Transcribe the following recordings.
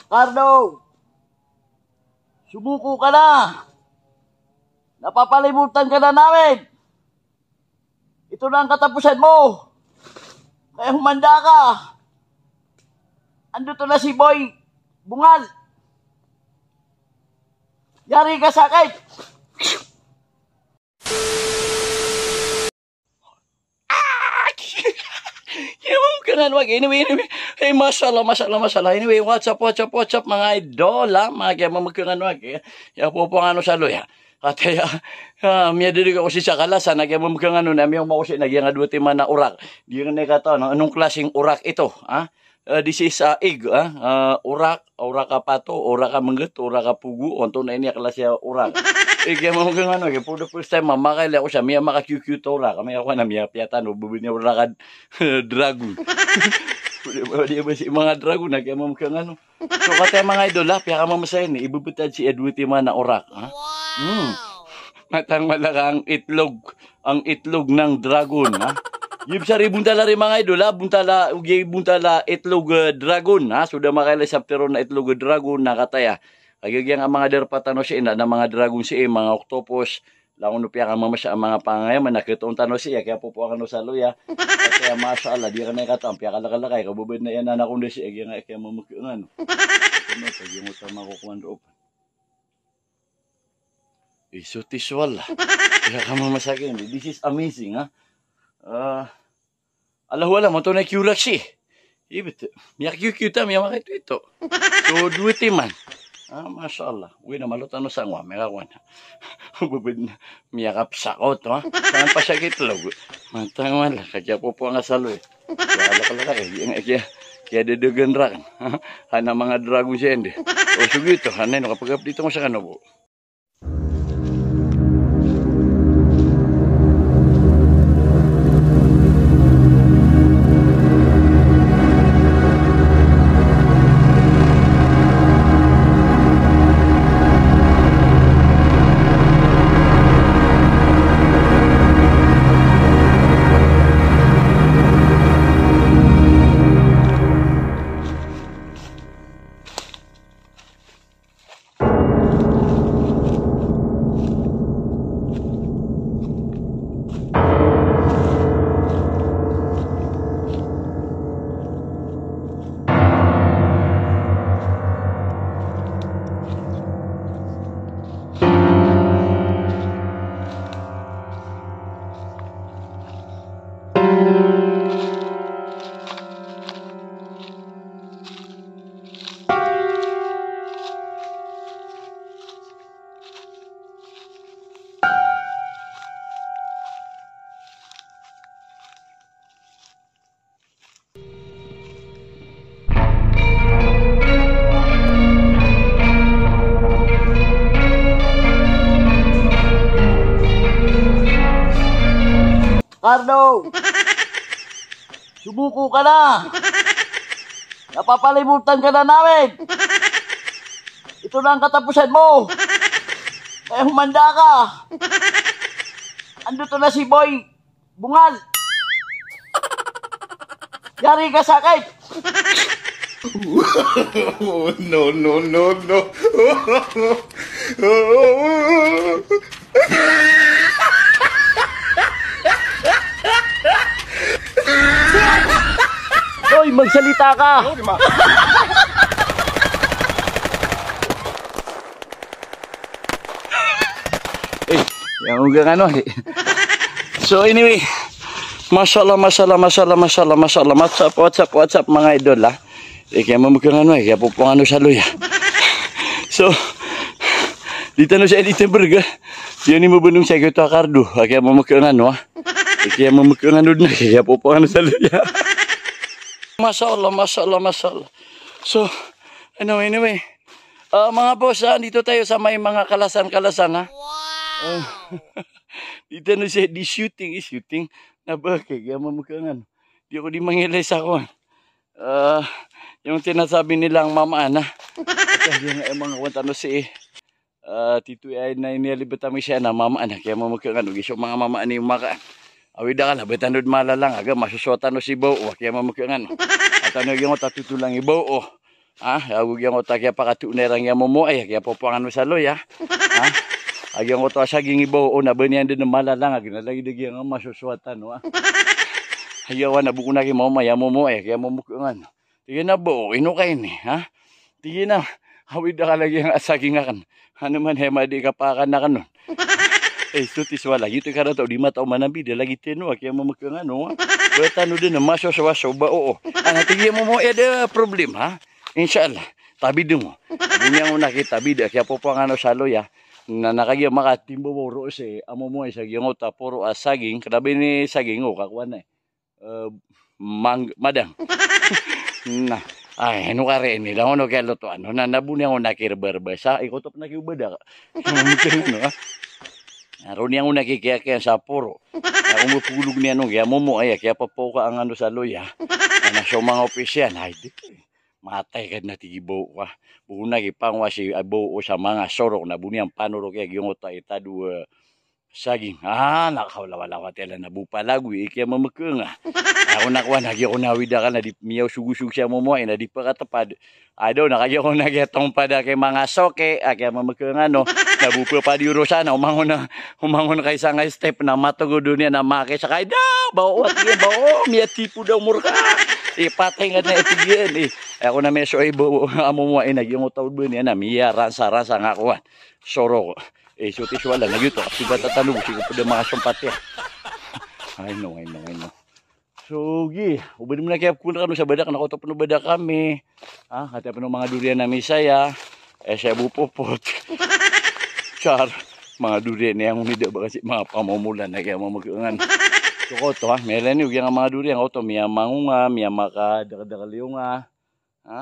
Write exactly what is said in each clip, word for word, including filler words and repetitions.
Cardo! Sumuko ka na! Napapalimutan ka na namin! Ito na ang katapusan mo! Kaya humanda ka! Ando to na si Boy Bungal! Yari ka sa akin! Ah! Kaya mo kaya nga, anyway, anyway. Hey, mashallah, mashallah, mashallah. Anyway, what's up, what's up, what's up, mga idol, ha? Mga kaya mo kaya nga, anyway. Kaya po po nga, ano, sa loya. At kaya, ah, miyadiri ka ko si sa kalasan, na kaya mo kaya nga, ano, na miyaw mo ko si, na kaya nga dowa timan a orak. Di nga na ikataw, ano, anong klaseng orak ito, ha? Ah, this is, ah, egg, ah. Ah, orak, orak a pato, orak a mengget, orak a pogo, onto na ini a klasi a orak. Eh, kaya mo kaya nga, ano, kaya for the first time, ah, makailay ako sa, miya maka-cute-cute a orak, miya ako na, miya piyatan, o, bebet niya orak a dragon. Di ba, di ba si mga dragon, na kaya mo kaya nga, ano. So, kataya mga idol, ha, piyakamamasay ini, ibebetad si Edward Timan a orak, ha? Hmm. Matang malaka ang itlog, ang itlog ng dragon, ha? Ibsa ri buntala ri mga idol, ha? Buntala, ogaid buntala itlog, eh, dragon, ha? So da makailay sa ptero na itlog, eh, dragon na kataya. Kagiya nga mga darpa tano sii na, na mga dragon sii, mga octopus, langon o piyakamamasa a mga pangayaman, na ketoon tano sii, kaya popoan kano sa loya. Kaya mashallah, di ka na ikataw, piyakalakalakay, kababad na iyan anak ko nda sii, kaya nga, kaya mamekeng ano. Kaya nga, kaya nga, kaya nga, kaya nga, Iso tiswala. Kaya ka mamasakin. This is amazing, ha? Ah, Allahu alam, antonaa i kiyorak sii. Ibet, miyakikiyo ta, miyamakaito-ito. So, dowa timan. Ah, masha Allah. Uwi na, malo tano sangwa, miyakakowan. Bebed na, miyakapsakot, ha? Sangan pasakit log. Mantang wala, kakiyapopoan ka sa loy. Kiyalakalaka, eh, kiyadadogan raken. Hana manga dragon siya, hindi. O, sige ito, hana ino, kapag-update ako sa kano po. Cardo! Sumuko ka na! Napapalimutan ka na namin! Ito na ang katapusan mo! Kaya humanda ka! Ando to na si Boy Bungal! Yari ka sa akin! No, no, no, no. Hoy, magsalita ka! Eh, yan ang gagano, eh. So anyway, mashallah, mashallah, mashallah, mashallah, mashallah. What's up, what's up, what's up, mga idol, ha? Eh, kaya mamagkangano, eh, kaya popoan kano sa loya. So, di tano sa edit ng burger. Yan yung mabunong sa ito, Cardo. Ah, kaya mamagkangano, ha? Eh, kaya mamagkangano na, kaya popoan kano sa loya. Mashallah, mashallah, mashallah. So, anyway, anyway. Ah, mga boss, ah, andito tayo sa may mga kalasan-kalasan, ha? Wow! Ah, di tano siya, di shooting, eh, shooting. Na ba, kaya mamagkangano. Di ako di mangilay sa kuwan. Ah, yung tinasabi nilang mamaan, ha? Kasi yung, yung mga kuwan tano si, ah, tito ay na iniyalibet kami siya na mamaan, ha? Kaya mamagkangano, giso mga mamaan yung makaan. Awid akala, ba tano di malalang, aga, masusuwatan o si Bao, kaya mamagkangano. At ano yung tatutulang i Bao, Ha? Ago giyangkoto a kiyapakatoon iran giya momoay, kiyapopoangan o saloy, ha? Ha? A giyangkoto a saging i ba o, na ba niyan den malalangag, na lagid a giyangkoto a masosowa tano, ha? Aya wan a bo ko na ki momoay, a momoay, kiyamomokeangan. Tig iyan a ba o, ino ka ini, ha? Tig iyan a, awid akal a giyangkai a saging aken. Ano man aya madi kapakakan aken on. Eh, so tiswa lagid oto i karataw di mataw manambid, lagid tano a kiyamomokeangan, no? Ba tano den a masosowa so ba o. Ana tig iyan momoay, da problem, ha? Insha Allah. Tabid mo. Bo niyan on a kitabid a kiyapopoangan o saloy a. Na, na kagiya makatimbo bo ro si, a momoay sa giyangkoto a poro a saging, kena ba ini saging o, kakowan na, eh, mang-, madang. Na, ay, ano ka rin, ila ko no kaya luto, ano, na, na bo niyan on a kireberbesa, ikoto pen a kiyobadak. Ano, ha? Na, ro niyan on a kikiyakiyan sa poro. Na, omopogolog niyan on, kiyamomoay, kiyapopoangan o saloy a. Na, na so manga opisyan, ay, di. Matay ka den a tig i ba o, ah. Bo ko na kipangowa si, ah, ba o sa manga sorok na bo niyan panorok iyan giyangkoto a itado, eh, saging. Ah, na kawalawalawat iyan na bo palagoy i kiyamomokeang. Ako na kowan a giya ko na awid akal na di miyaosogosog siya momoay na di pekatepad. Ado, na kagiya ko na kiyatompad a kay manga soke a kiyamomokeang, no. Na bo pepadioro san a omangon a, omangon ka isa nga step na matogod on iyan a makisakay. Da, ba o, a tig iyan ba o, miyatipo da omor ka. Ipatay nga na tig iyan, eh. Ako na miyasoy ba o, a momoay na giyangkoto a ba niyan a miyaransaransa nga kowan. Sorok. Eh, so tiswa la, na giyoto, kasi bata tano, bo sii ko ped a manga sompat iyan. Ay, no, ay, no, ay, no. So, gi, o ba den a kiyapkon kano sa badak, na koto pen o badak ami. Ah, kati pen o manga dorian ami saya. Eh, saya bo popot. Char, manga dorian iyan on i da ba kasi manga pamomolan a kiyamomokeangan. So, koto, ha, miyalani o giyangkai a manga dorian, koto, miyamangonga, miyamakadakdakliyo nga. Ha?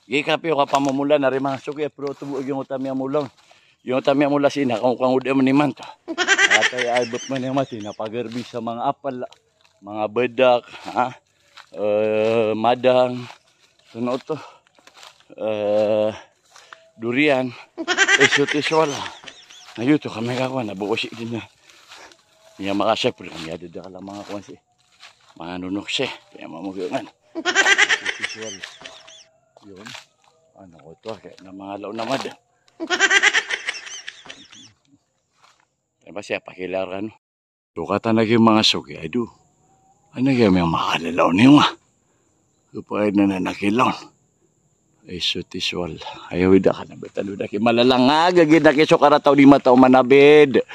Gi kapiyo ka pamomolan, ari manga soke, pero oto bo giyangkoto a miyamola. Giyangkoto a miyamola sii na, kangokangod amen imanto. Atay ay bet man iyan mati, na pagarbi sa manga apel, manga badak, ha? Eh, madang, so na oto, eh, dorian, eh, so tiswa la. Na giyoto kami kakowan a bo o sii den a. Iya makasep, den a miyadadakal a manga kowan sii. Manga nonok sii, kiyamomokeangan. Visual. Iyon. Ano ko to, kaya na manga law na mada. Kaya ba siya pakilaran? Tokatan lagi manga soke, ay do. Ano kaya may makalalaw niyo nga? Kapag na nanakilaw. Ay, so tiswa la. Ayaw, ida ka na ba tano na ki malalangag, agi na ki so karataw di mataw manambid.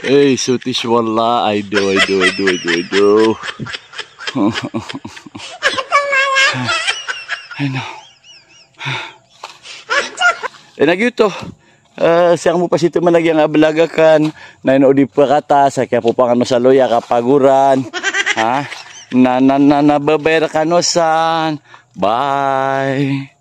Ay, so tiswa la. Ay do, ay do, ay do, ay do, ay do. Ay, no. Eh, na giyoto. Eh, siyang mo pa sito man lagi ang abalaga kan. Na ino di pekata, sa kiyapopoangan o saloy a kapagoran. Ha? Na, na, na, na, babayar kano san. Bye.